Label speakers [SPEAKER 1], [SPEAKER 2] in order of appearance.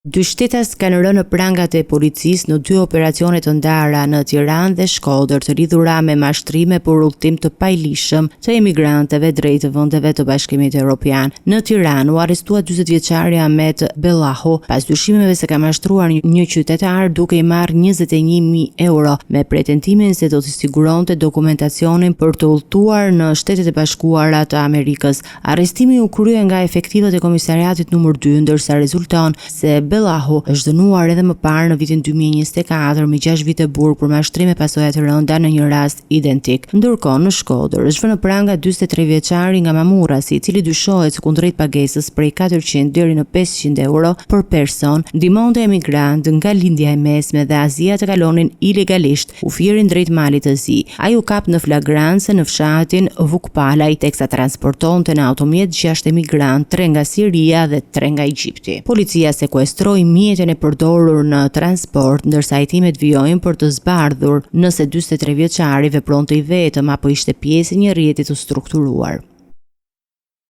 [SPEAKER 1] Dy shtetas kanë rënë në prangat e policisë në dy operacione të ndara në Tiranë dhe Shkodër të lidhura me mashtrime për udhëtim të paligjshëm të emigrantëve drejt vendeve të Bashkimit Europian. Në Tiranë u arrestua 40 vjeçari Ahmet Bellahu pas dyshimeve se ka mashtruar një qytetar duke i marrë 21.000 euro me pretendimin se do t'i siguronte dokumentacionin për të udhëtuar në Shtetet e Bashkuara të Amerikës. Arrestimi u krye nga efektivët e komisariatit numër 2, ndërsa rezulton se Bellahu është dënuar edhe më parë në vitin 2024 me 6 vite burg për mashtrim me pasoja të rënda në një rast identik. Ndërkohë, në Shkodër është vënë në pranga 43 vjeçari nga Mamurrasi, i cili dyshohet se kundrejt pagesës prej 400 deri në 500 euro për person, ndihmonte emigrantë nga Lindja e Mesme dhe Azia të kalonin ilegalisht kufirin drejt Malit të Zi. Ai u kap në flagrancë në fshatin Vukpalaj, teksa transportonte në automjet 6 emigrantë, 3 nga Siria dhe 3 nga Egjipti. Policia sekuestroi mjetin e përdorur në transport, ndërsa hetimet vijojnë për të zbardhur nëse 43 vjeçari vepronte i vetëm apo ishte pjesë e një rrjeti të strukturuar.